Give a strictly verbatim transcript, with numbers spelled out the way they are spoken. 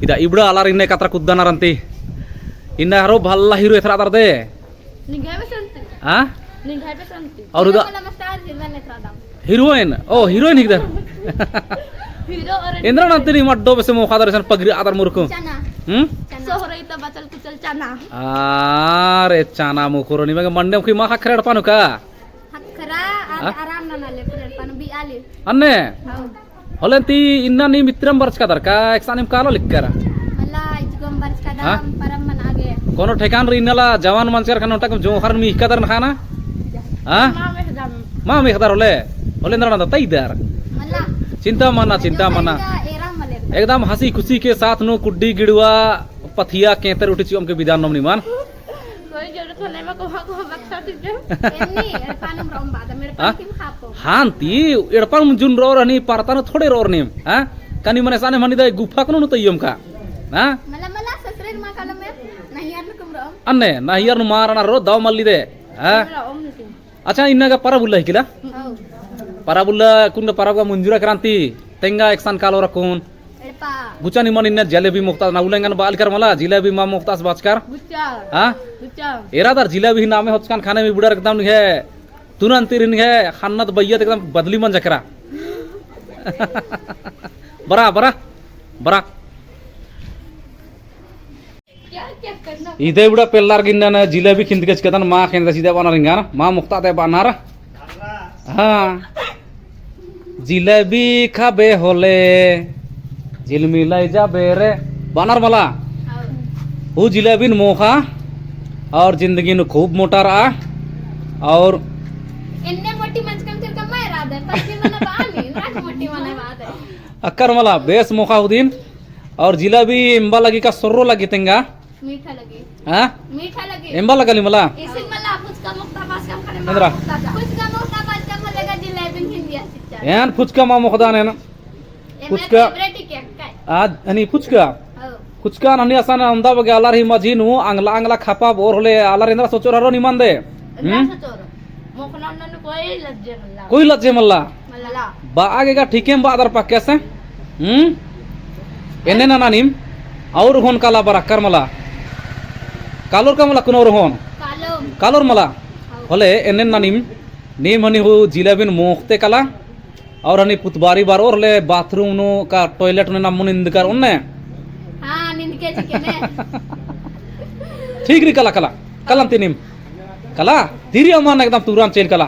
इदा इबड़ा आलर इन्ने कतरा कुद्दनर अन्ती। इन्ना हरो भल्ला हीरो एथरा दर दे। निंग्है बेस अन्ती। हाँ? निंग्है बेस अन्ती। और उदा नमस्कार, जिन्ना नेथरा दम। हीरोइन? ओ, हीरोइन हिकदर। हीरो और एन्दरा नन्ती नीम अड्डो बेसे मोख़ा दर इसन पगरी आदर मुरुखु। चना। हम्म? चना। सोहरई तो बचल कुचल चना। अरे, चना मुखुरो नीम गे मंडे मुखी मा ख़क्खरा एड़पा नू का? ख़क्खरा, आ-, हाँ? आराम नना ले, फिर एड़पा नू बिया ले। अन्ने? हाँ। होले अन्ती इन्ना नीम इत्रम बरचका दर का, एकसानिम कालो लिक्कर। मला इजगम बरचका हाँ? दम, परम मना गे। कोनो ठेकान रई इन्नला जवान मंजकर ख़ने ओन्टा कम जोंख़र नीम इक्का दर नखाना? हाँ? मा मेख़दम। मा मेख़दर होले? होले एन्दरा नन्दर तई दर। मला। चिंता मना, चिंता मना। एरा मले। एकदम हँसी खुशी के साथ नू कुड्डी गिड़वा पथिया केंतर उठी चिओम के बिदान नोम निमन। कोई जरूरत होले मा कोहा कोहा बक्सा दीजिए। एन्नी, एड़पा नू रओम बाद, मेरे हाँ? पास किम खापो। हाँ, ती एड़पा नू जुन रओर हनी, परता नू थोड़े रओर नीम, हाँ? कनी मने साने मनी दा गुफा कनो नू तइयम का, हाँ? मला, मला, ससुरेर मा कालो में, नहियर नू कुम रओम। अन्ने, नहियर नू मा रना रओ, दव मल्ली दे, हाँ? मला ओम नीति। अच्छा, इन्ना गा परब उल्ला हिकिला? हाँ। परब उल्ला, कुन गा परब गा मुंजुरा केरा अन्ती, तेंगा एकसन कालोर अक्कुन। एड़पा। गुचा निमन इन्ना जलेबी मोख़ता ना उल्ला एंगन बाल कर मला, जिलेबी मा मोख़तास बाचकर। गुचा। हाँ? गुचा। एरा दर जिलेबी ही नामे होचकन ख़ने में बुड़र एकदम निंग्है। तुरंत तीर निंग्है, ख़न्नत बइयत एकदम बदली मंजा केरा। बरा, बरा, बरा। इदे उड़ा पेल्लर गे इन्ना ना जिलेबी खिंदके चिकदन मा खेंदा चिदे बअनर एंगन, मा मोख़ता दे बअनर। हाँ। जिलेबी खाबे होले, झिलमिलाई जाबे रे। बअनर मला। हूँ जिलेबिन मोख़ा, और जिंदगी नू खूब मोटा रआ, और एन्ने मोटी मंजकन फिर कमाए रआ दे, पर फिर मना बानी, रात मोटी मना बात है। अक्कर मला, बेस मोख़ा हूँ दिन, और जिलेबी एम्बा लगी का सोर्रो लगी तेंगा? मीठा लगी। हाँ? मीठा लगी। एम्बा लगा ली मला? इसिन मला फुचका मोख़ता बाचकम ख़ने मा एन्दरा? मोख़ता ता। फुचका मोख़ता बाचकम मलेगा जिलेबिन हिंदिया चिच्चा। एन फुचका मा मोख़दन एन। एम्बा फुचका। Favourite ही क्या? काय? आज, हनी फुचका? हाँ। फुचका ननी असन अन्दा बग्गे आलर ही मझी नू अंगला अंगला खापा बोर होले आलर एन्दरा सोचोर हरो निमन दे। एन्दरा हम्म? सोचोर। मोख़ना नन कोई लज्जे मल्ला। कोई लज्जे मल्ला। मल्ला। बआ गे गा ठीकेम बअदर पक्के से। हम्म? एन्ने नना नीम। और होन काला बरअक्कर मला। कालोर का मला कुन और होन? कालोर। कालोर मला। हाँ। होले एन्ने नना नीम। नीम हनी हूँ जिलेबिन मोख़ते काला। और हनी पुतबारी बरओर होले bathroom नू का toilet नू नमून निंदकर ओन्ने। हाँ, निंदके चिके ने। ठीक रई काला, काला। काला अन्ती नीम। काला, धीरे अमान एकदम तुरंत चइल काला।